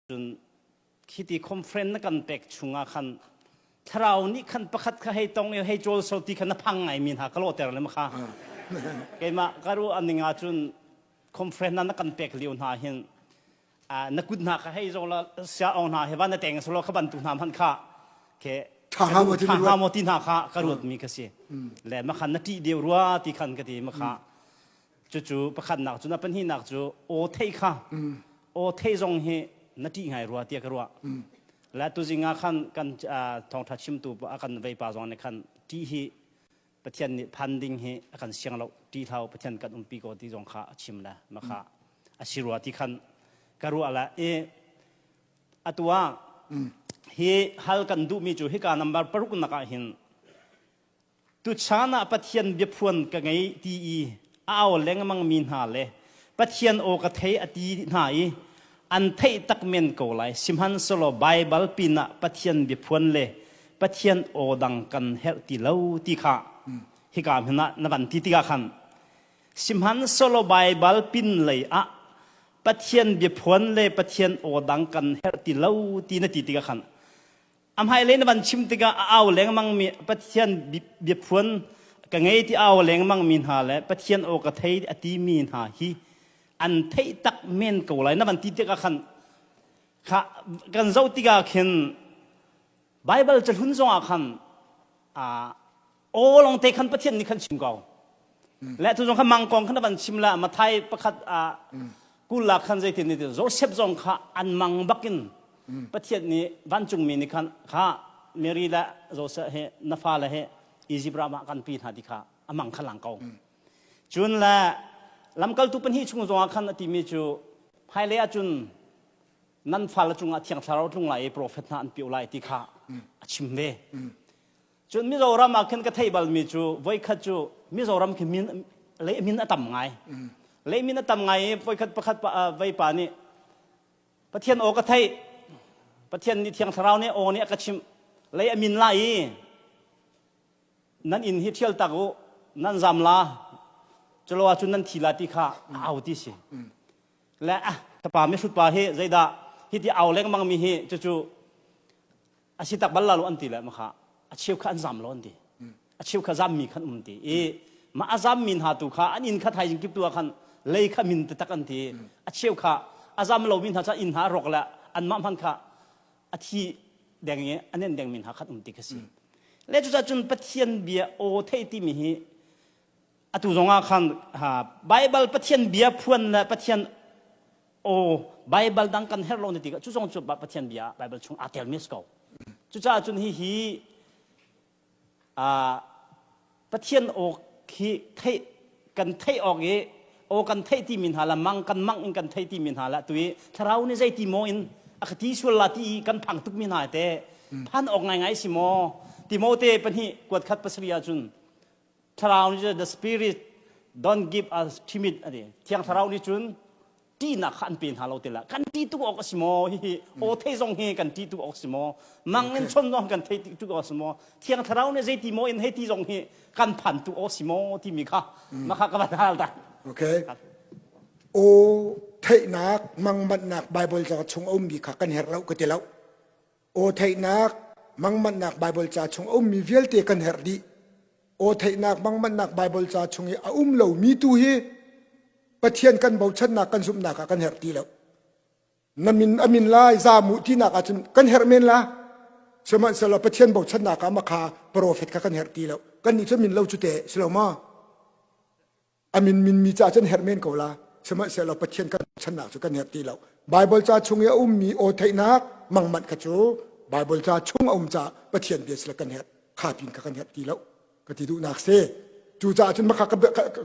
Cun khiti conference na kan pek chungah khan thlarau nih khan pakhat kha hei tong i hei cawl so ti kha na phang ngai mi hna ka lawhter le ma kha. Keimah ka ruah ning ah cun conference na kan pek lio hna hin na kut hna kha hei zo la sia ong hna he van na teng solo kha bantu hna hman kha ke tha hnga maw ti hna kha ka ruat mi ka si. Le ma khan na ṭih deu rua ti khan ka ti ma kha. Cucu pakhatnak cu na pahnihnak cu aw theih kha aw theih zong hi na ṭih ngai rua tiah ka ruah. Le tuzing ah khan kan thawngṭha chimtu a kan veipa zong nih khan ṭih hi Pathian nih phan ding hi a kan siang lo ṭih hlah Pathian kan umpi ko ti zong kha a chim le ma kha a si rua ti khan ka ruah la i atu ah hi hal kan duhmi cu hika number paruk nak ah hin Tuchan ah Pathian biaphuan ka ngei ti i a au lengmangmi hna le Pathian aw ka thei a ti hna i an theih tak men ko lai. Sihmanhsehlaw Baibal pinah Pathian biaphuan le Pathian aw dang kan herh ti lo ti kha hika hmun ah na van ti tikah khan sihmanhsehlaw Baibal pin lei ah Pathian biaphuan le Pathian aw dang kan herh ti lo ti na ti tikah khan A hmailei na van chim tikah a au lengmangmi Pathian biaphuan ka ngei ti au lengmangmi hna le Pathian aw ka thei a timi hna hi an theih tak men ko lai na van ti tikah khan kha kan zoh tikah khin Baibal cahlun zongah khan aw lawng te khan Pathian nih khan chim ko. Le tu zong kha mangkong khan van chim la Mathai pakhat a kul la khan zeitin ni Joseph zong kha an mang bakin Pathian nih vancungmi nih khan kha Mary le Joseph he na fa le he Egypt ram ah kan pi hna ti kha a mang kha lang ko. Cun le lamkaltu pahnih chung zong ah khan a timi cu hmailei ahcun nan fale cungah thiang thlarau tlung lai i profet hna an pio lai ti kha a chim ve. Cun Mizoram ah khin ka theih balmi cu voikhat cu Mizoram khi min lei min a tam ngai. Lei min a tam ngai i voikhat pakhat pa, vei pa nih Pathian aw ka theih. Pathian nih Thiang Thlarau nih aw nih a ka chimh. Lei a min lai i nan inn hi ṭhial tak u, nan zam la. Culo ahcun nan thi la ti kha a au ti si. Le ah ka pa mihrut pa hi zeidah hi ti au lengmang mi hi cucu a si tak bal la lo an ti le ma kha a cheu kha an zam lo an ti a cheu kha zam mi khan um ti i ma a zam mi hna tu kha an inn kha thaizing kip tu ah khan lei kha min taktak an ti a cheu kha a zam lo mi hna cha inn hna rawk le an mah hman kha a thi deng i an en deng mi hna khan um ti kha si le cu cun pathian bia aw thei ti mi hi atu zong ah khan Bible Pathian bia phuan le Pathian aw Bible dang kan herh lo na ti cu zong cu Pathian bia Bible chung aa tel mi a si ko. Cucaah cun hi hi Pathian aw khi theih kan theih awk i aw kan theih ti mi hna la mang kan mang in kan theih ti mi hna la tu i thlarau nih zei ti maw in a ka ti sual la ti i kan phang tuk mi hna te phan awk ngai ngai si maw Timote pahnih kuat khat pasarih ahcun Thlarau nih cun the spirit don't give us timid a ti. Thiang thlarau nih cun ṭihnak kha an pe hna lo ti la. Kan ṭih tuk awk a si maw? Hihi aw thei zong hi kan ṭih tuk awk si maw? Mang in chon zong kan thei tuk awk si maw? Thiang thlarau nih zeiti maw in hei ti zong hi kan phan tuk awk si maw timi kha mah kha ka van hal ta. Okay. Aw theihnak mangmanhnak Bible ca chung a ummi kha kan herh lo ka ti lo. Aw theihnak mangmanhnak Bible ca chung a ummi vialte kan herh dih. Aw theihnak mangmanhnak Bible ca chung i a um lomi tu hi Pathian kan bochannak kan zumhnak ah kan herh ti lo. Na min a min lai zamu tinak ahcun kan herh men la. Sihmanhsehlaw Pathian bochannak ah makha profet kha kan herh ti lo. Kan nih cu min lo cu te si lo ma? A min min mi ca cun herh men ko la sihmanhsehlaw Pathian kan channak cu kan herh ti lo Bible ca chung i a ummi aw theihnak mangmanh kha cu Bible ca chung a um ca Pathian bia sila kan herh kha pin kha kan herh ti lo ka ti duhnak si cucaah cun makha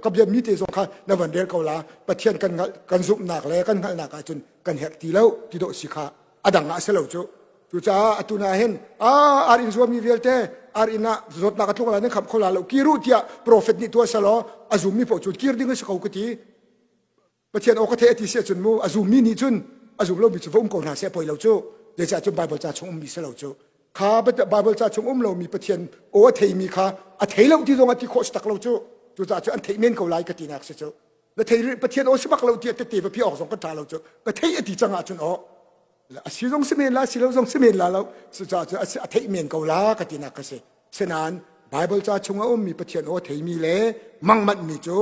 ka bia mi te zong kha na van rel ko la Pathian kan kan zumhnak le kan hngalhnak ahcun kan herh ti lo ti dawh si kha a dang ah a si lo cu cucaah atu na hin a ar in zuami vialte ar inn ah zawtnak a tlung lai nan khamh kho la lo kir u tiah profet nih tuah selaw a zummi paoh cu kir ding a si ko ka ti pathian aw ka theih a ti si ahcun mu a zummi nih cun a zum lomi cu va um ko hna seh poi lo cu zeicah cun bible ca chung ummi si lo cu kha bible ca chung um lomi pathian aw a theimi kha a thei lo ti zong a ti khawh si tak lo cu cucaah cu an theih men ko lai ka tinak si cu na thei pathian aw si bak lo tiah tete va pi awk zong kan ṭha lo cu ka theih a ti cang ahcun aw. A si zong si men la, si lo zong si men la lo. Cucaah cu a theih men ko la ka tinak ka si. Sinain Bible ca chung a ummi Pathian aw theimi le mangmanhmi cu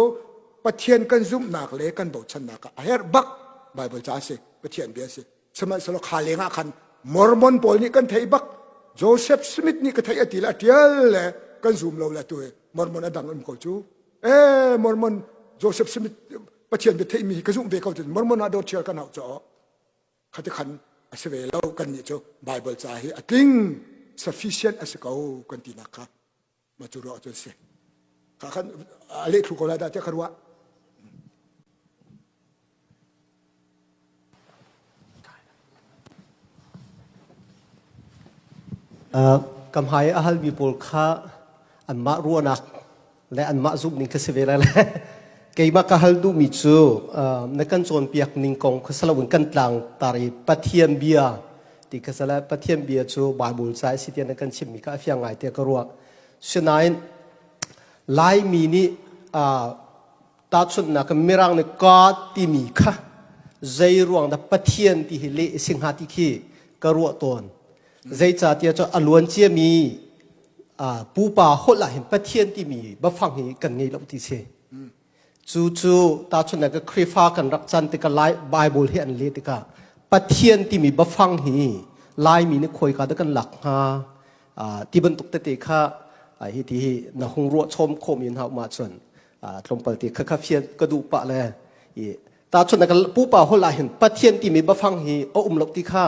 Pathian kan zumhnak le kan bochannak ah a herh bak Bible ca a si. Pathian bia a si. Sihmanhsehlaw kha lengah khan Mormon pawl nih kan theih bak Joseph Smith nih ka theih a ti le a ṭial le kan zum lo le tu hi Mormon a dang um ko cu. Eh Mormon Joseph Smith Pathian bia theihmi hi ka zumh ve ko cu Mormon ah dawt ṭhial kan hau caw. Khati khan a si ve lo kan nih cu Bible ca hi a tling sufficient a si ko kan tinak kha ma cu ruah cun si. Kha khan a leh thlu ko lai dah tiah ka ruah. Ka hmai a halmi pawl kha anmah ruahnak le anmah zumhning kha si ve lai le keimah ka hal duhmi cu na kan cawnpiak ning kong kha saloin kan tlang tar i Pathian bia ti kha sala Pathian bia cu Bible ca a si tiah na kan chimmi kha a fiang ngai tiah ka ruah. Sinain Laimi nih Tahchunhnak Mirang nih God timi kha zei ruang dah Pathian ti hi leh a si hnga ti khi ka ruah tawn. Zeicahtiah cu a luan ciami pupa holh ah hin Pathian timi biafang hi kan ngei lo ti si. Cu cu tahchunhnak Khrihfa kan rak can tikah Lai Bible hi an leh tikah Pathian timi biafang hi Laimi nih khawika dah kan lak hnga ti bantuk tete kha hi ti hi na hung ruah chom khawhmi hna um ahcun tlawmpal te kha kha fian ka duh pah le i tahchunhnak pupa holh ah hin Pathian timi biafang hi a um lo ti kha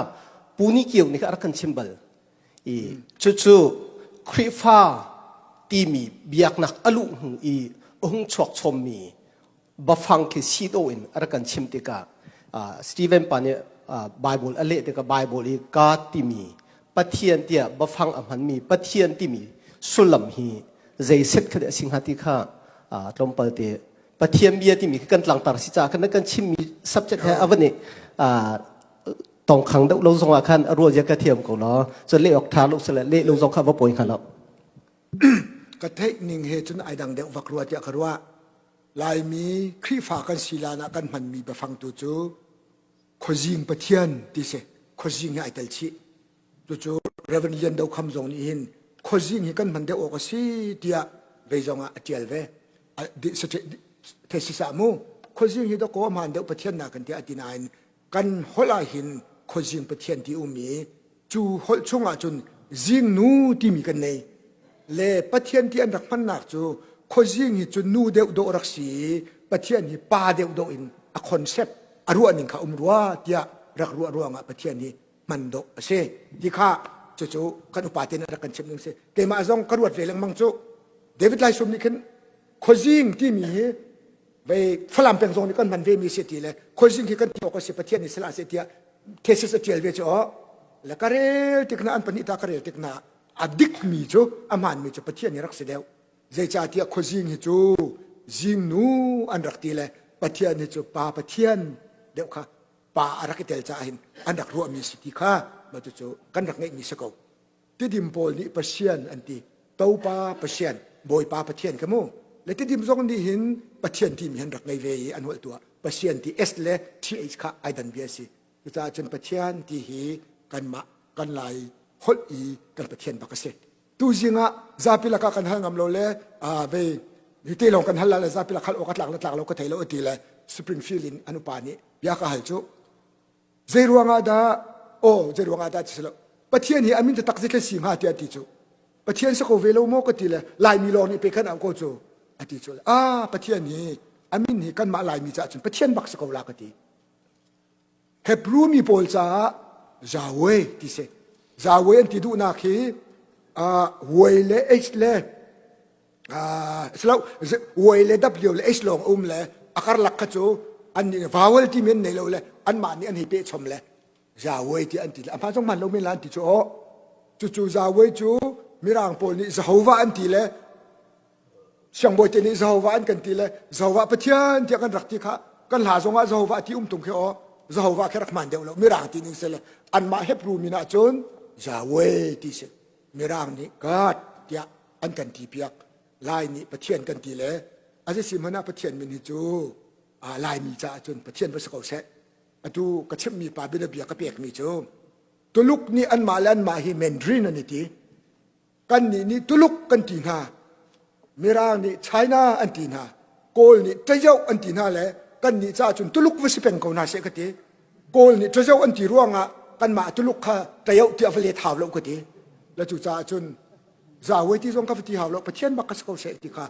pu ni kio nih kha a rak kan chim bal i cucu Khrihfa timi biaknak a luh hnu i a hung chuak chommi bafang khi si dawh in a rak kan chim tikah Stephen pa nih Bible a leh tikah Bible i God timi Pathian tiah bafang a hmanmi Pathian timi sullam hi zei set kha a si hnga ti kha tlawmpal te Pathian bia timi khi kan tlangtar si caah kan kan chimmi subject he a van i tongkhang deuh lo zongah khan a ruah zia ka thiam ko lo cun leh awk tha lo sile leh lo zong kha va poi hnga lo Ka theih ning he cun ai dang deuh vak rua tiah ka ruah. Laimi Khrihfa kan si lan ah kan hmanmi biafang tu cu khuazing Pathian ti si. Khuazing hi ai tel chih. Cucu Reverend Lian Do Kham zong nih hin khuazing hi kan hman deuh awk a si tiah vei zong ah a ṭial ve. Thesis ah mu khuazing hi dawkaw a hmaan deuh Pathian nakin tiah a ti nain kan holh ah hin khuazing Pathian ti um i cu holh chung ah cun zingnu timi kan nei le Pathian ti an rak hmannak cu khuazing hi cu nu deuh dawh rak si i Pathian hi pa deuh dawh in a concept a ruah ning kha um rua tiah rak ruah ruangah Pathian hi hman dawh a si ti kha cucu kan upa te nih rak kan chimh ning si keimah zong ka ruat ve lengmang cu David Lai Sum nih khin khuazing timi hi vei Falam peng zong nih kan hman ve mi si ti le khuazing hi kan ti awk a si Pathian nih sila seh tiah thesis a tial ve cu aw le ka rel tik na an pahnih ta ka rel tik na a dik mi cu a hmaan mi cu Pathian nih rak si deuh zeicahtiah khuazing hi cu zingnu an rak ti le Pathian hi cu pa Pathian deuh kha pa a rak i tel caah hin an rak ruahmi si ti kha mah cucu kan rak ngeihmi si ko Tidim pawl nih Pasian an ti. Topa Pasian, Bawipa Pathian ka mu. Le Tidim zong nih hin Pathian timi han rak ngei ve i an holh tuah. Pasian ti S le TH kha ai dan bia si. Cucaah cun Pathian ti hi kanmah kan lai holh i kan Pathian bak a si. Tu zing ah zapi lakah kan hal ngam lo le vei hi te lawng kan hal la le zapi lak hal awk a tlak le tlak lo ka thei lo a ti le Springfield in an upa nih bia ka hal cu Zei ruangah dah aw zei ruangah dah ti lo Pathian hi a min taktak zeitlai si hnga tiah ti cu Pathian si ko ve lo maw ka ti le Laimi lawng nih pe khan au ko cu a ti cu ah Pathian hi a min hi kanmah Laimi caah cun Pathian bak si ko la ka ti Hebrew mi pawl caah Yahweh ti si Yahweh an ti duhnak hi uh, Y le H le silo Y le W le H lawng um le a karlak kha cu an nih vowel ti men nei lo le anmah nih an hei peh chom le Yahweh ti an ti le a hma zong hman lo men la an ti cu aw cucu Yahweh cu mirang pawl nih Jehovah an ti le siangbawi te nih Jehovah an kan ti le Jehovah Pathian tiah kan rak ti kha kan hla zong ah Jehovah ti um tung khi aw Jehovah khi rak hman deuh lo mirang ti ning se le anmah Hebrew min ah cun Yahweh ti si Mirang nih God tiah an kan ti piak. Lai nih Pathian kan ti le a si hmanh ah Pathian min hi cu Laimi caah cun Pathian va si ko seh. Atu ka chimhmi pa bianabia ka pekmi cu Tuluk nih anmah le anmah hi Mandarin an i ti. Kannih nih Tuluk kan ti hna. Mirang nih China an ti hna. Kawl nih Tayo an ti hna le kannih caah cun Tuluk va si peng ko hna seh ka ti. Kawl nih Tayo an ti ruangah kanmah Tuluk kha Tayo tiah va let hau lo ka ti. Le cu caah cun Zawe ti zong ka va ti hau lo Pathian bak ka si ko seh ti kha.